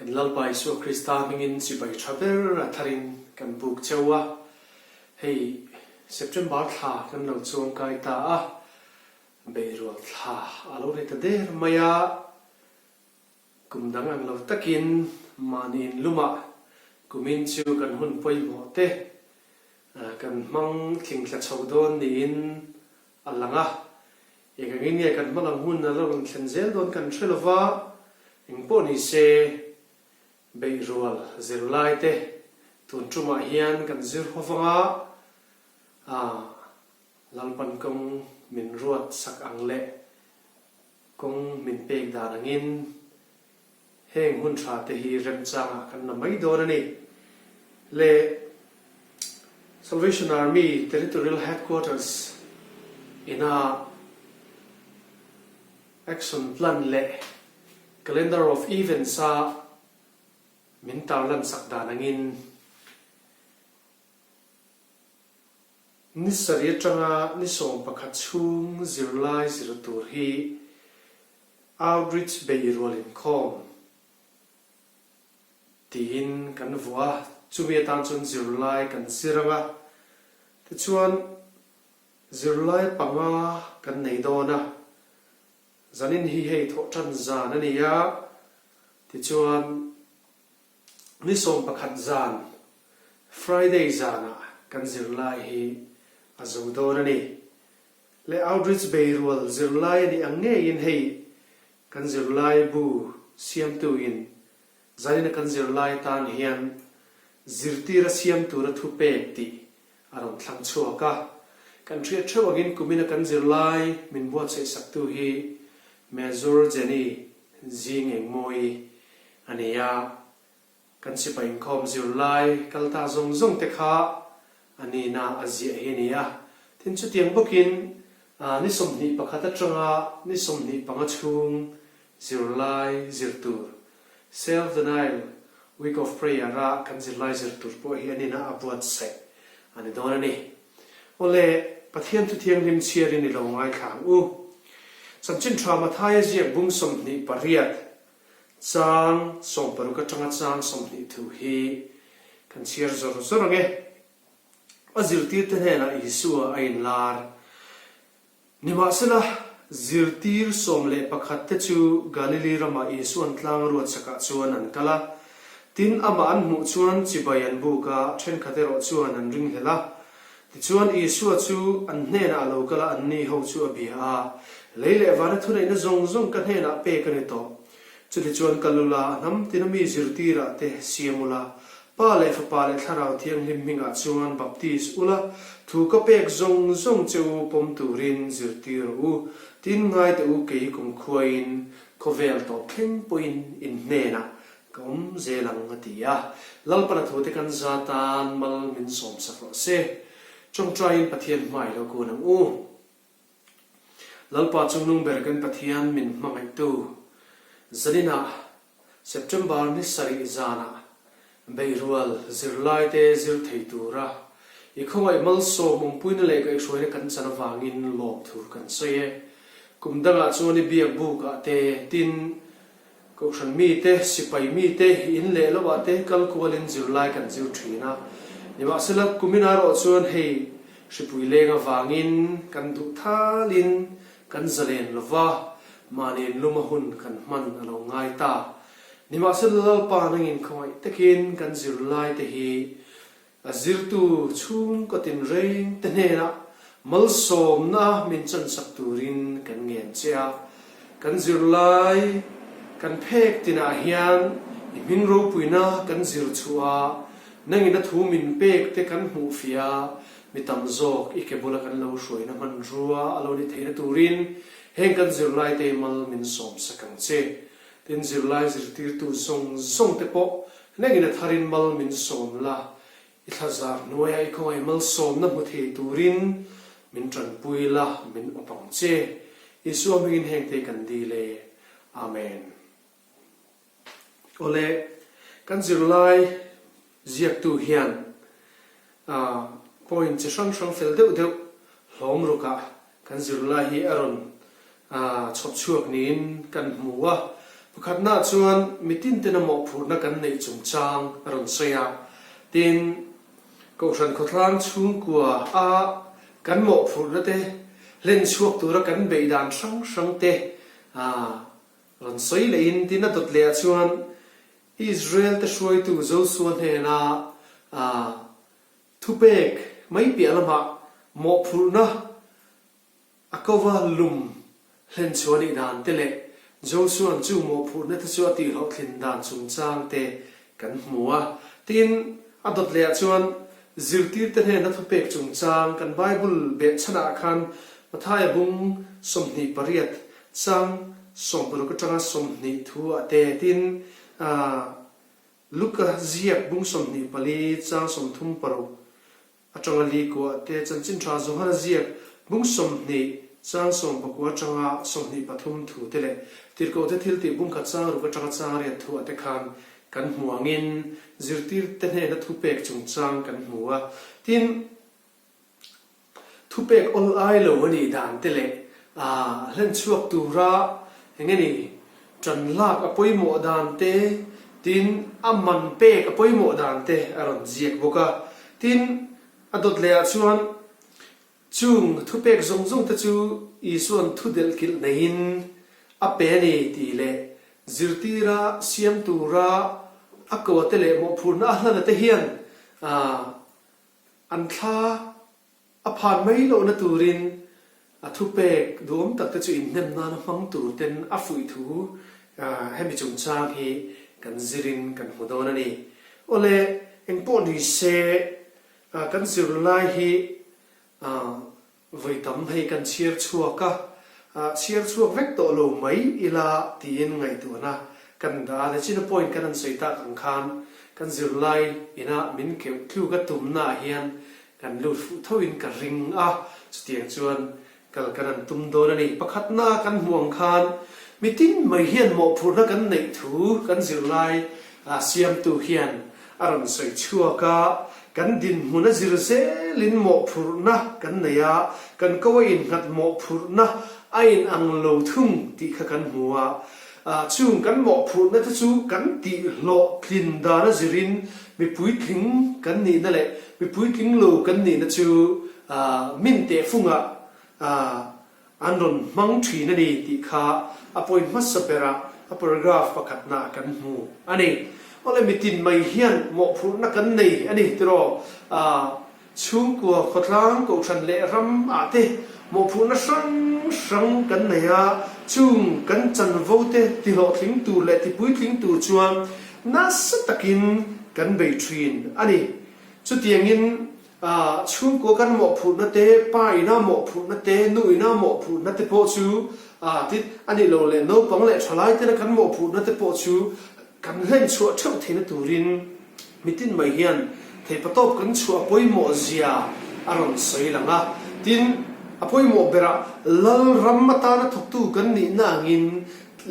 Kan Lalpa Isua Krista hmingin chibai tha ber a tharin kan buk cheu a, hei September thla kan lo chuangkai ta a, beirual thla a lo ni ta der mai a, Kum dang ang lo takin mahni inlumah kumin chu kan hun pawimawh te kan hmang tlingtla chho dawn niin a lang a. Engangin nge kan hma lam hun a la rawn thlen zel dawn kan hre lova, engpawh ni se beihrual zirlai te tun tumah hian kan zir ho vang a, Lalpan kawng min ruat sak ang leh Kawng min pek dan angin heng hun tha te hi remchangah kan la mai dawn a ni. Le Salvation Army Territorial Headquarters ina Action Plan leh Calendar of Events-a min tarlan sak dan angin, Ni sarih atanga ni 11 chhung zirlai zir tur hi Outreach Beirual Inkhawm tiin kan vuah a, chumi atan chuan zirlai kan zir ang a, tichuan zirlai panga kan nei dawn a, zanin hi hei thawhtan zan a ni a, tichuan Ni 11 zan, Friday zanah kan zirlai hi a zo dawn a ni. Le Outreach Beirual zirlai a nih ang ngeiin hei kan zirlai bu siamtuin zanina kan zirlai tan hian zirtir a siam tura thupek tih a rawn thlang chhuak a. Kan hriat theuh angin kumina kan zirlai min buatsaihsaktu hi Major Jenny Zing Engmawi a ni a, kan sipai inkhawm zirlai kal ta zawng zawng te kha a nihna a ziah hi a ni a. Tin, chutiang bawkin ni 21 atanga ni 25 chhung zirlai zir tur, Self Denial Week of Prayer a kan zirlai zir tur pawh hi a nihna a buatsaih a ni dawn a ni. Awle, Pathian thu thianghlim chhiarin i lo ngaithla ang u. Chanchin tha Mathaia ziak bung 28 Chang 60 atanga chang 20 thu hi kan chhiar zawr zawr ang e. A zirtirte hnenah Isua a inlar. Nimahsela, zirtir 11 te chu Galili ramah Isua'n tlang ruat sakah chuan an kal a. Tin, amah an hmuh chuan chibai an buk a, thenkhat erawh chuan an ringhlel a. Tichuan, Isua chu an hnenah a lo kal a, anni ho chu a bia a, Lei leh vana thuneihna zawng zawng ka hnenah pek a ni tawh. Chutichuan kal ula, a hnam tina mi zirtirah te siam ula, Pa leh Fapa leh Thlarau Thianghlim hmingah chuan baptis ula, thu ka pek zawng zawng che u pawm turin zirtir rawh u. Tin, ngai teh u, kei kumkhuain khawvel tawp thleng pawhin in hnenah Ka awm zel ang a ti a. Lalpana thute kan za tan mal min sawmsak rawh se. Tawngtaiin Pathian hmai lo kun ang u. Lalpa chungnung ber kan Pathian min hmangaihtu zaninah September ni sarih zanah Beihrual zirlaite zir thei tura i khawngaih malsawm awmpuina leh kaihhruaina kan chan avangin lawmthur kan sawi e. Kum dangah chuan i biak bukah te tin Kohhran mite, sipai mite, in leh lo ah te kal kualin zirlai kan zir thin a. Nimahsela, kumin erawh chuan hei hripui leng avangin kan duh thalin kan zalen lo va, mahni in luma hun kan hman a lo ngai ta. Nimahsela, Lalpa nangin khawngaih takin kan zirlai te hi A zirtu chhungkaw tinreng te hnenah malsawmna min chansak turin kan ngen che a. Kan zirlai kan phek tinah hian i hming ropuina kan zir chhuah a, nangin a thu min pek te kan hmuh fiah a, mi tam zawk i ke bula kan lo hruaina hmanrua a lo ni theihna turin heng kan zirlai te mal min sawmsak ang che. Tin, zirlai zirtirtu zawng zawng te pawh nangin a tharin mal min sawm la, i thlazar hnuaiah i khawngaih malsawmna hmu thei turin min tanpui la, min awp ang che. Isua hmingin hengte kan dil e. Amen. Awle, kan zirlai ziaktu hian point chi hrang hrang fel deuh deuh hlawm rukah kan zirlai hi a rawn chhawp chhuak niin kan hmu a. Pakhatnaah chuan mitin tena mawhphurhna kan neih chungchang a rawn sawi a, tin, Kohhran khawtlang chhungkua a kan mawhphurhna te hlen chhuak tura kan beih dan hrang hrang te rawn sawi lehin tin a dawt leh ah chuan Israel te hruaitu Josua hnena thupek mai piah lamah mawhphurhna A kova lum hlen chhuah nih dan te leh Josua'n chu mawhphurhna te chu a tihhlawhtlin dan chungchang te kan hmu a. Tin, a dawt lehah chuan zirtirte hnena thupek chungchang kan Bible behchhanah khan Mathaia bung 28 chang 60 atanga 20 thu-ah te tin, Luka ziak bung 24 chang 36 Atanga li kuah te chanchin tha Johana ziak bung 20 chang 19 atanga 23 thu te leh tirhkoh te thil tih bung khat chang ruk atanga chang riat thu ah te khan kan hmu angin zirtir te hnena thupek chungchang kan hmu a. Tin, thupek awl ai lo a nih dan te leh hlen chhuak tura eng nge ni tan lak a pawimawh dan te, tin a man pek a pawimawh dan te a rawn ziak bawk a. Tin, a dawt leh ah chuan chung thupek zawng zawng te chu Isua'n thu delh kilh neiin a pe a ni tih leh zirtira siam tura a ko te leh mawhphurhna a hlana te hian an thla A phan mai lohna turin a thupek duhawm tak te chu inhnem nana hmang tur ten a fuih thu hemi chungchang hi kan zirin kan hmu dawn a ni. Awle, engpawh ni se kan zirlai hi vawi tam hei kan chhiar chhuak a, chhiar chhuak vek tawh lo mai ila tiin ngaihtuahna kan dah a, China point kan han sawi tak ang khan kan zirlai ina min keuh tluk a tumnaah hian Kan lut fuh tho in ka ring a, chutiang chuan kal kan an tum dawn a ni. Pakhatna kan hmuh ang khan mitin mai hian mawhphurhna kan neih thu kan zirlai siamtu hian a rawn sawi chhuak a, kan dinhmun a zir zelin mawhphurhna kan nei a, kan ko a innghat mawhphurhna a inang lo thung tih kha kan hmu a. Chung kan mawhphurhna te chu kan tihhlawhtlin dan a zirin mi puitling kan nihna leh mi puitling lo kan nihna chu min tehfungah an rawn hmang thin a ni tih kha a point hmasa berah a paragraph pakhatnaah kan hmu a ni. Awle mitin mai hian mawhphurhna kan nei a ni tiraw? Chhungkua, khawtlang, kohhran leh ram ah te mawhphurhna hrang hrang kan nei a, chung kan chanvo te tihlawhtling tur leh tipuitling tur chuan nasa takin kan bei thin a ni. Chutiangin chhungkua kan mawhphurhna te, pa ina mawhphurhna te, nu ina mawhphurhna te pawh chu tin a nih lo leh naupang leh thalai tena kan mawhphurhna te pawh chu Kan hlen chhuah theuh theihna turin mitin mai hian theihpatawp kan chhuah a pawimawh zia a rawn sawi lang a. Tin, a pawimawh berah Lalram atana thawktu kan nihna angin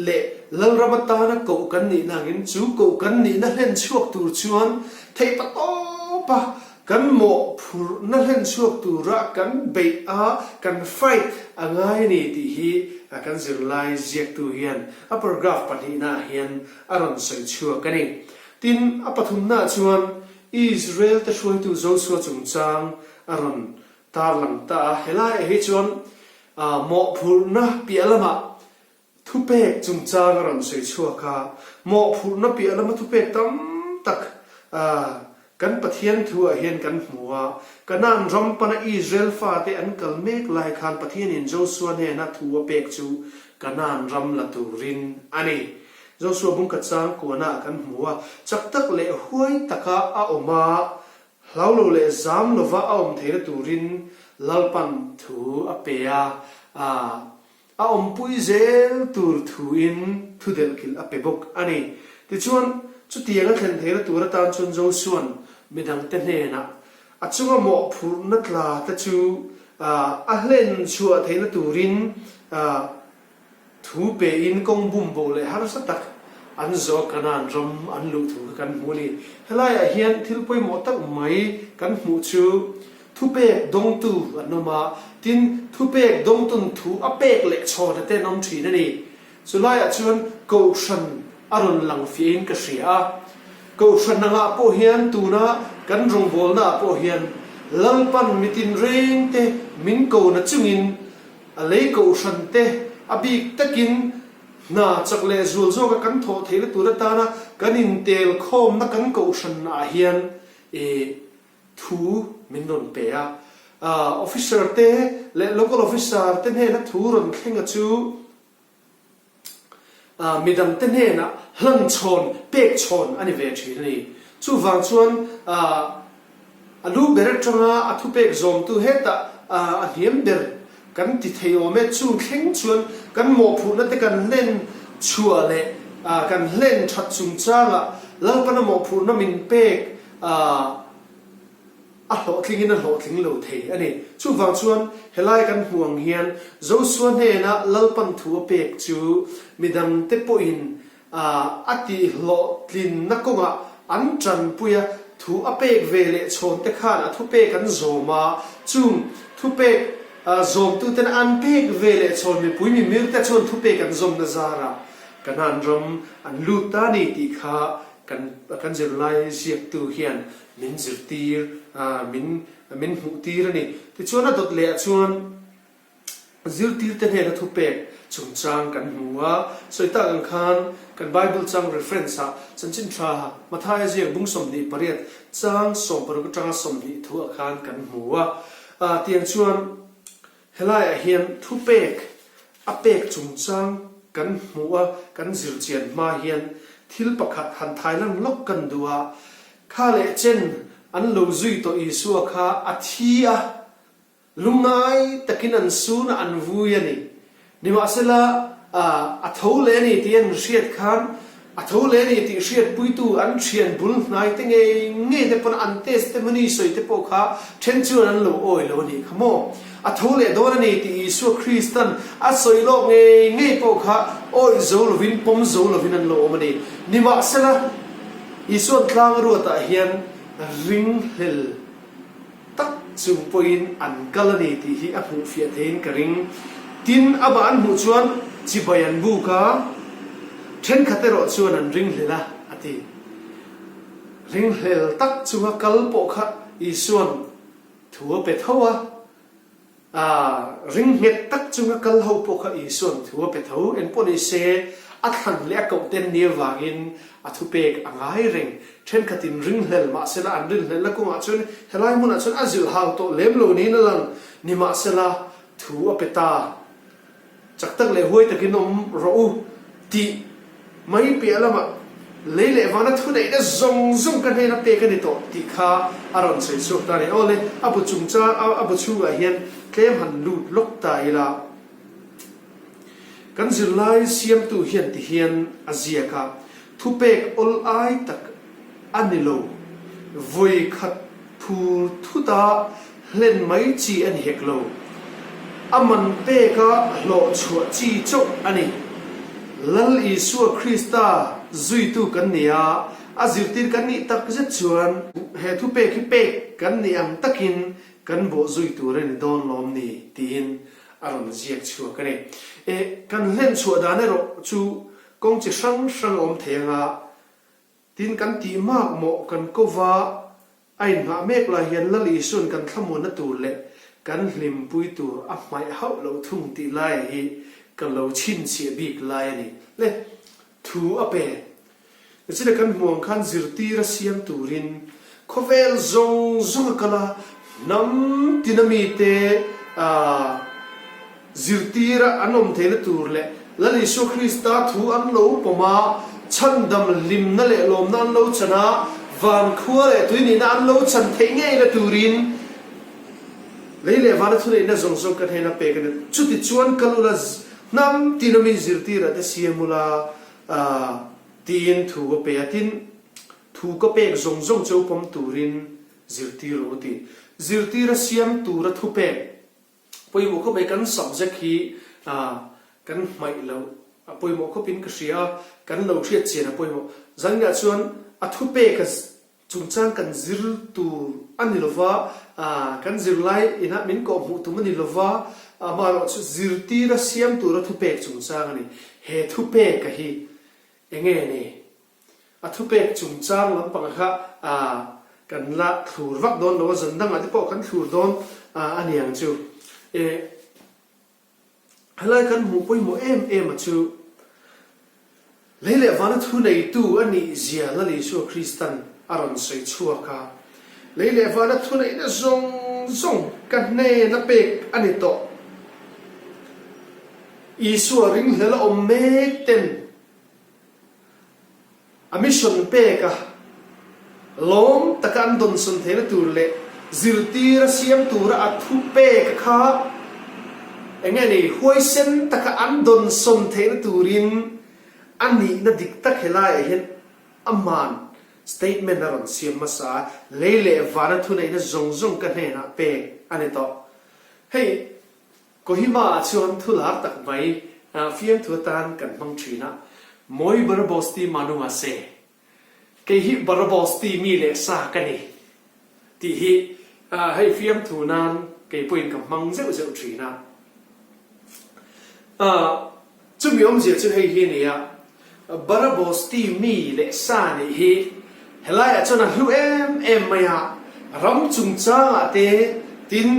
leh Lalram atana koh kan nihna angin chu koh kan nihna hlen chhuak tur chuan theihpatawpa kan mawhphurhna hlen chhuak tura kan beih a, kan fight a ngai a ni tih hi kan zirlai ziaktu hian a paragraph pahnihnaah hian a rawn sawi chhuak a ni. Tin, a pathumnaah chuan Israel-te hruaitu Josua chungchang a rawn tarlang ta a, helaiah hi chuan mawhphurhna piah lamah Thupek chungchang a rawn sawi chhuak a, mawhphurhna piah lama thupek tam tak kan Pathian thu ah hian kan hmu a. Kanaan ram pana Israel fate an kal mek lai khan Pathianin Josua hnena thu a pek chu Kanaan ram la turin a ni. Josua bungkhat chang kuanah kan hmu a, chak tak leh huai taka a awm a, hlau lo leh zam lova a awm theihna turin Lalpan thu a pe a, A awmpui zel tur thuin thu delhkilh a pe bawk a ni. Tichuan, chutiang a thlen theihna tur atan chuan Josua'n midangte hnenah a chunga mawhphurhna tla te chu a hlen chhuah theihna turin thu pein kawng bum bo leh harsa tak an zawh Kanaan ram an luh thu kha kan hmu a ni. Helaiah hian thil pawimawh tak mai kan hmuh chu Thupek dawngtu an awm a, tin, thupek dawngtun thu a pek leh chhawna te an awm thin a ni. Chulaiah chuan Kohhran a rawn lang fiahin ka hria a. Kohhran angah pawh hian tuna kan rawngbawlnaah pawh hian Lalpan mitin rengte min kona chungin a lei Kohhran te a bik takin hna chak leh zual zawka kan thawh theihna tur atana kan intel khawmna kan Kohhranah hian i thu min rawn pe a. Officer te leh Local Officer te hnena thu rawn thlenga chu midang te hnenah hlan chhawn, pek chhawn a ni ve thin a ni. Chuvang chuan a lu ber atanga a thupek zawmtu hetah a hniam ber kan ti thei awm e. Chung thleng chuan kan mawhphurhna te kan hlen chhuah leh kan hlen that chungchangah Lalpana mawhphurhna min pek A hlawhtlingin a hlawhtling lo thei a ni. Chuvang chuan helai kan hmuh ang hian Josua hnena Lalpan thu a pek chu midangte pawhin a tihhlawhtlinna kawngah an tanpui a, thu a pek ve leh chhawnte khan a thupek an zawm a, chung thupek zawmtuten an pek ve leh chhawn mipui mimirte chuan thupek an zawmna zarah Kanaan ram an lut ta a ni tih kha kan kan zirlai ziaktu hian Min zirtir, min min hmuhtir a ni. Tichuan a dawt leh ah chuan zirtirte hnena thupek chungchang kan hmu a. Sawi tak ang khan kan Bible chang reference ah Chanchin Tha Mathaia ziak bung 28 chang 60 atanga 20 thu ah khan kan hmu a. Tiang chuan Helaiah hian thupek a pek chungchang kan hmuh a, kan zir chian hma hian thil pakhat han thailang lawk kan duh a, kha leh chen an lo zui tawh Isua kha a thi a, lungngai takin an sun a, an vui a ni. Nimahsela, a tho leh a ni tih an hriat khan A tho leh a ni tih hriatpuitu an thian bul hnai te ngei ngei te pawn an testimony sawi te pawh kha then chuan an lo awi lo a nih kha maw? A tho leh dawn a ni tih Isua Kristan a sawi lawk ngei ngei pawh kha awi zo lovin pawm zo lovin an lo awm a ni. Nimahsela, Isua'n tlang a ruatah hian ringhlel. Tak chung pawhin an kal a ni tih hi a hmuh fiah theiin ka ring. Tin, amah an hmuh chuan chibai an buk a, thenkhat erawh chuan an ringhlel a, a ti. Ringhlel tak chunga kal pawh kha Isua'n thu a pe tho a. A ring nghet tak chunga kal ho pawh kha Isua'n thu a pe tho. Engpawh ni se, a thlan leh a koh ten ni avangin a thupek a ngai reng. Thenkhatin ringhlel mahsela an rinhlelna kawngah chuan helai hmunah chuan a zilh hau tawh lem lo niin a lang. Nimahsela, thu a pe ta. Chak tak leh huai takin awm rawh u tih mai piah lamah lei leh vana thuneihna zawng zawng ka hnena pek a ni tawh tih kha a rawn sawi chhuak ta a ni. Aw le, a bu chungchang a bu chhungah hian tlem han lut lawk ta ila. Kan zirlai siamtu hian ti hian a ziak a, thupek awl ai tak a ni lo. Vawi khat phur thut a hlen mai chi a ni hek lo. A man pek a hlawh chhuah chi chauh a ni. Lal Isua Krista zuitu kan ni a, a zirtir kan nih tak zet chuan he thupek hi pek kan nih ang takin kan bawh zui tur a ni dawn lawm ni tiin a rawn ziak chhuak a ni. E, kan hlen chhuah dan erawh chu kawng chi hrang hrang a awm thei anga Tin, kan tih mak mawh kan ko va, a inngah mek lai hian Lal Isua'n kan thlamuanna tur leh kan hlimpui tur a hmaih hauh loh thung tih laia hi ka lo chhinchhiah bik lai a ni. Le, thu a pe. Nichina kan hmuh ang khan zirtir a siam turin Khawvel zawng zawng a kal a, hnam tina mite zirtira an awm theihna tur leh Lal Isua Krista thu an lo pawm a, chhandam hlimna leh lawmna an lo chan a, van khua leh tui nihna an lo chan theih ngeina turin lei leh vana thuneihna zawng zawng ka hnena pek a ni. Chutichuan kal ula hnam tina mi zirtirah te siam ula tiin thu a pe a, tin, Thu ka pek zawng zawng cheu pawm turin zirtir rawh u ti. Zirtir a siam tura thu pek pawimawh khawp mai kan subject hi kan hmaih loh a pawimawh khawpin ka hria a, kan lo hriat chian a pawimawh. Zanginah chuan a thu pek a chungchang kan zir tur a ni lova, kan zirlai inah min kawhhmuh tum a ni lova. Amaherawhchu zirtira siam tura thupek chungchang a ni. He thupeka hi enge ni? A thupek chungchang lampang kha kan la thlur vak dawn lo a, zan dangah te pawh kan thlur dawn a ni ang chu. Helai kan hmuh pawimawh em em a chu lei leh vana thuneitu a nih zia Lal Isua Kristan a rawn sawi chhuak a, lei leh vana thuneihna zawng zawng ka hnena pek a ni tawh. Isua ringhlel a awm mek ten A mission pek a, lawm taka an dawnsawn theihna tur leh zirtir a siam tura a thu pek kha eng nge ni, huaisen taka an dawnsawn theihna turin a nihna dik tak helaiah hian aman statement a rawn siam hmasa a, lei leh vana thuneihna zawng zawng ka hnenah pek a ni tawh. Hei Kohima ah chuan thu lar tak mai fiamthu atan kan hmang thin a, Mawi Barabosti Manunga se, kei hi Barabosti mi leh sa ka ni tih hi hei fiamthu nan kei pawhin ka hmang zeuh zeuh thin a. Chumi awmzia chu hei hi a ni a, Barabosti mi leh sa nih hi helaiah chuan a hlu em em mai a, ram chungchangah te tin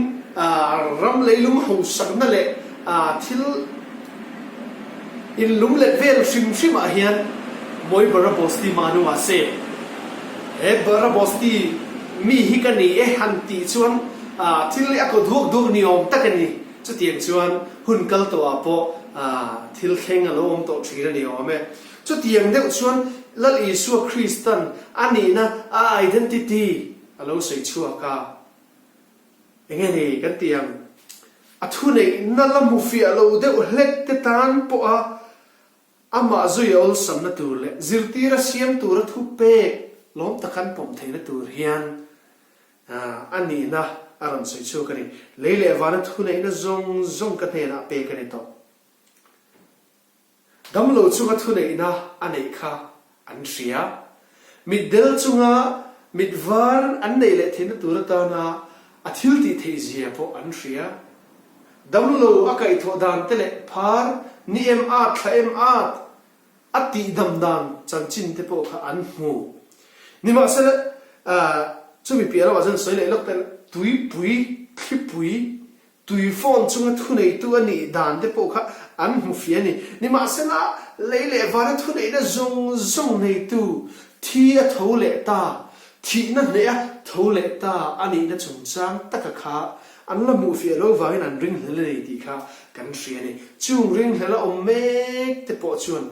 ram leilung hausakna leh thil inlum let vel hrim hrimah hian Mawi Barabosti Manua se he Barabosti mi hi ka ni e han tih chuan thil hi a kaw duak duak ni awm tak a ni. Chutiang chuan hun kal tawhah pawh thil thleng a lo awm tawh thin a ni awm e. Chutiang deuh chuan Lal Isua Kristan a nihna a identity a lo sawi chhuak a. Enge ni kan tih ang? A thuneihna la hmu fiah lo deuh hlek te tan pawha Amah zui a awlsamna tur leh zirtir a siam tura thu pek lawm tak an pawm theihna tur hian a nihna a rawn sawi chhuak a ni. Lei leh vana thuneihna zawng zawng ka hnenah pek a ni tawh. Damlo chunga thuneihna a neih kha an hria. Mitdel chunga mit var an neih leh theihna tur atana a thil tih theih zia pawh an hria. Damlo a kaihthawh dan te leh phar ni em at thla em at a tihdam dan chanchin te pawh kha an hmu. Nimahsela, chumi piah lamah chuan sawi leh lawk te tuipui, thlipui Tui phone chunga thuneitu a nih dan te pawh kha an hmu fiah a ni. Nimahsela, lei leh vana thuneihna zawng zawng neitu thi a tho leh ta, thihna hneh a tho leh ta a nihna chungchang taka kha an la hmuh fiah lo vangin an ringhlel a ni tih kha kan hria a ni. Chung ringhlel a awm mek te pawh chuan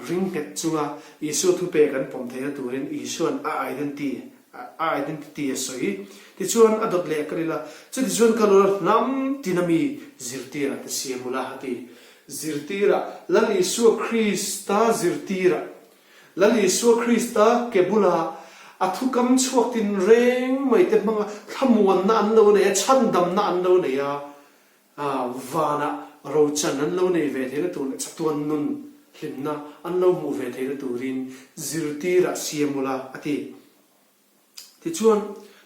Ring nghet chunga Isua thupek an pawm theihna turin Isua'n a identity a identity a sawi. Tichuan a dawt leh ka ril a, chutichuan ka lawr a hnam tina mi zirtirah te siam ula a ti. Zirtirah, Lal Isua Krista zirtirah, Lal Isua Krista ke bula a thukam chhuak tinreng mai te hmanga thlamuanna an lo nei a, chhandamna an lo nei a, A vanah rochan an lo nei ve theihna tur leh chatuan nun hlimna an lo hmuh ve theihna turin zirtirah siam ula a ti. Tichuan,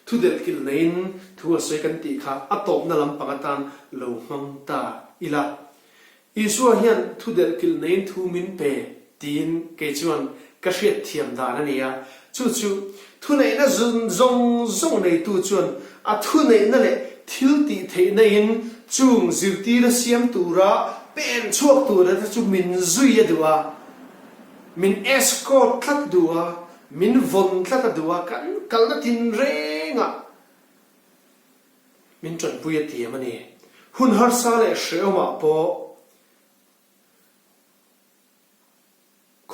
thu delhkilh neiin thu a sawi kan tih kha a tawpna lampang atan lo hmang ta ila. Isua hian thu delhkilh neiin thu min pe tiin kei chuan ka hriatthiam dan a ni a, chu chu thuneihna zawng zawng neitu chuan a thuneihna leh thil tih theihna in chung zirtir a siam tura pen chhuak tura te chu min zui a duh a, min escort tlat duh a, min vawn tlat a duh a, kan kalna tinrengah min tanpui a tiam a ni. Hun harsa leh hrehawmah pawh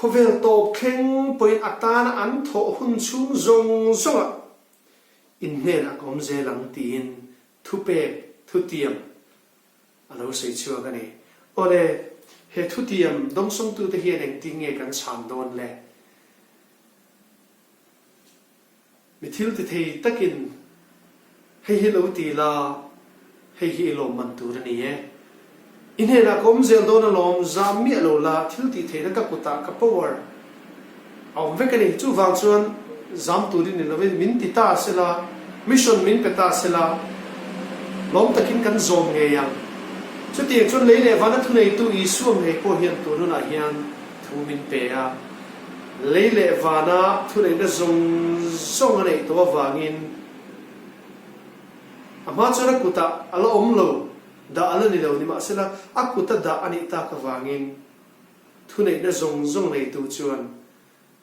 Khawvel tawp thleng pawhin a tana an thawh hun chhung zawng zawngah in hnenah ka awm zel ang tiin thupek thutiam a lo sawi chhuak a ni. Awle, he thutiam dawngsawngtute hian engtin nge kan chhan dawn le? Mi thil ti thei takin hei hi lo ti la, hei hi i lawmman tur a ni e. I hnenah ka awm zel dawn alawm, zam miah lo la, thil tih theihna ka kutah ka power a awm vek a ni. Chuvang chuan zam turin ni lovin min ti ta sela, mission min pe ta sela, lawm takin kan zawm ngei ang. Chutiang chuan lei leh vana thuneitu Isua ngei pawh hian tun hunah hian thu min pe a. Lei leh vana thuneihna zawng zawng a neih tawh avangin a hma chuan a kutah a la awm lo, dah a la ni lo. Nimahsela, a kuta dah a nih tak avangin thuneihna zawng zawng neitu chuan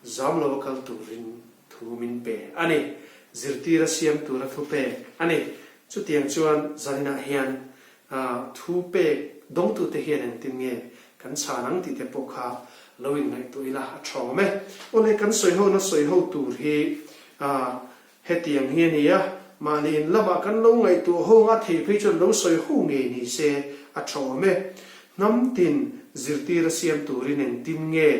Zam lo a kal turin thu min pe a ni. Zirtir a siam tura thu pek a ni. Chutiang chuan zaninah hian thu pek dawngtute hian engtin nge kan chhan ang tih te pawh kha lo inngaihtuah ila a tha awm e. Awle kan sawihona sawiho tur hi hetiang hi a ni a, mahni in lamah kan lo ngaihtuah ho anga thei phei chuan lo sawiho ngei ni se a tha awm e. Hnam tin zirtir a siam turin engtin nge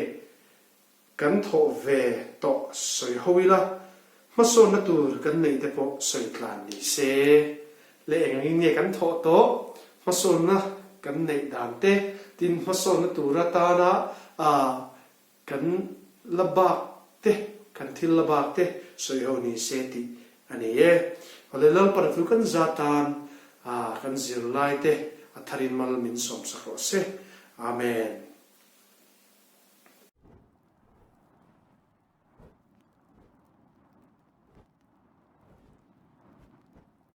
Kan thawh ve tawh sawi ho ila, hmasawnna tur kan neih te pawh sawi tlan ni se. Le eng angin nge kan thawh tawh, hmasawnna kan neih dan te, tin hmasawnna tur atana kan la bak te, kan thil la bak te sawi ho ni se tih a ni e. Awle Lalpana chu kan za tan kan zirlai te a tharin mal min sawmsak rawh se. Amen.